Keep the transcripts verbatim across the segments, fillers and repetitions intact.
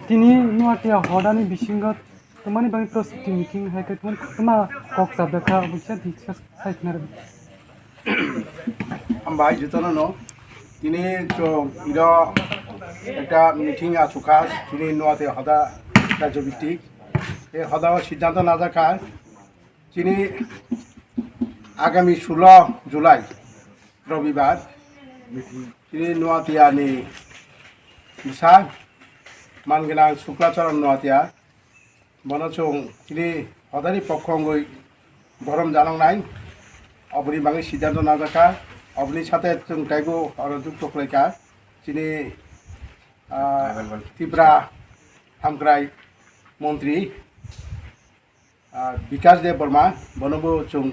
Tini Nuatia hodani bisingo twmani bagwi prostuti meeting hai khe twmani koktwma kok chajak kha, obo kisa discuss khai khna rwdi. Hambai jotono no. Tini chwng iro ekta meeting achukha, tini Nuatia hoda rajyo bhitik. E hoda o siddhanto najak kha, tini agami sulo July, Robibar, tini Nuatia ni bwsa mangnang Suklacharan Nuatia, bono chwng tini hodani pokho wngwi borom janangnai, oboni bagwi siddhanto najak kha, oboni sate chwng taibo oro jukto khlai kha, tini, ah, Tribal Welfare Tripura Hamkrai Montri, ah, Bikash Deb Barma, bonobo chwng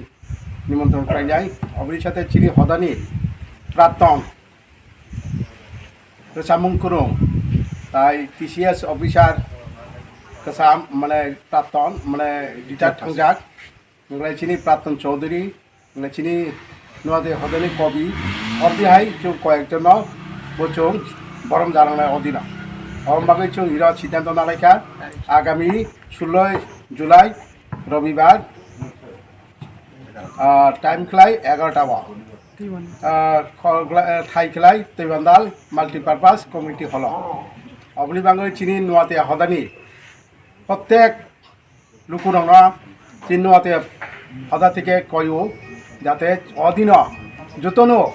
nimontron khlainai. Oboni sate chini hodani Prapton Rwchapmung Kwrwng, tai T C S officer kwcham, mane Prapton, mane retired thangjak, wngkhlai chini Prapton Chaudhary, wngkhlai chini Nuatia hodani kobi, oboni hai chwng koyekjono bo chwng borom janangnai odino. Oboni bagwi chwng iro siddhanto nalaikha, agami suloi July, Robibar, ah, time khlai egarota o, ah, khor gla-, eh, thai khlai Twibandal Multipurpose Community Hall o. Oboni bagwi chini Nuatia hodani prottek lukurokno chini Nuatia hoda theke koio, jate odino jotono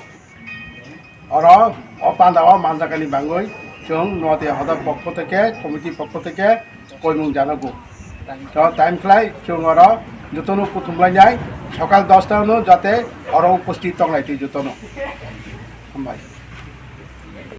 oro o panda o manjakani bagwi chwng Nuatia hoda pokho theke, committee pokho theke koimung janago. To time khlai chwng oro jotono kuthumlainai, sokal dosta no jate oro upasthit tonglaitwi jotono. Hambai.